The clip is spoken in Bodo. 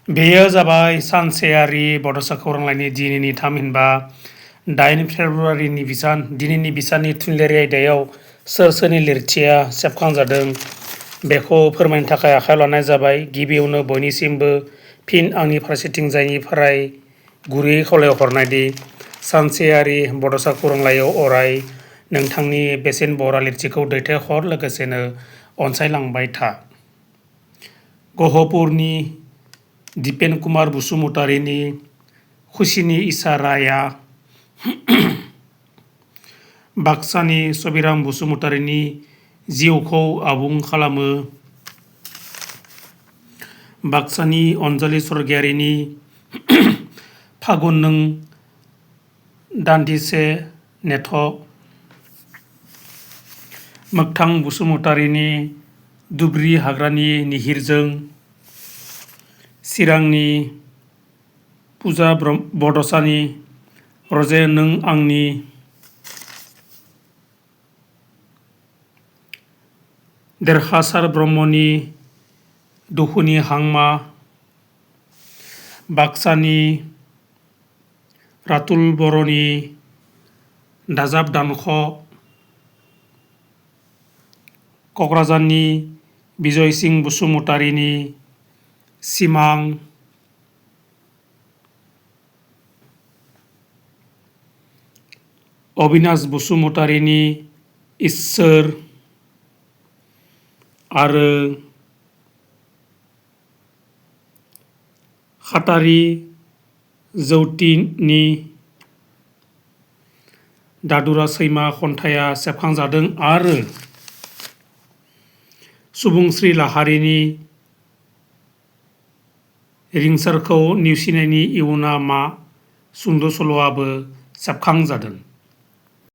बेयो जाबाय सानसेयारि बड'सा खौरांलाइनि दिनैनि थामहिनबा 8 फेब्रुवारिनि बिसान। दिनैनि बिसाननि थुनलाइयारि आयदायाव सोर सोरनि लिरथिया सेबखांजादों बेखौ फोरमायनो थाखाय आखायाव लानाय जाबाय। गिबियावनो बयनिसिमबो फिन आंनि फारसेथिंजायनिफ्राय गुरैयै खावलायहरनायदि सानसेयारि बड'सा खौरांलाइयाव अराय नोंथांनि बेसेन बरा लिरथिखौ दैथायहर, लोगोसेनो अनसायलांबाय था। गहपुरनि दिपेन कुमार बसुमतारीनि खुसिनि इसाराया, बाक्सानि सबिराम बसुमतारीनि जिउखौ आबुं खालामो, बाक्सानि अनजालि स्वर्गियारिनि फागुन नों दान्दिसे नेथ', मोगथां बसुमतारीनि दुब्रि हाग्रानि निहिरजों, चिरांनि पुजा बड'सानि रजे नों आंनि, देरहासार ब्रह्मनि दुखुनि हांमा, बाक्सानि रातुल बर'नि दाजाब दानख', क'क्राझारनि बिजयसिं बसुमतारीनि सिमां, अबिनाश बसुमतारीनि इसोर आरो खातारि जौतिनि दादुरा सैमा खन्थाइया सेबखांजादों आरो सुबुंस्रि लाहारीनि रिंसारखौ नेवसिनायनि इयुना मा सुंद' सल'आबो सेबखांजादों।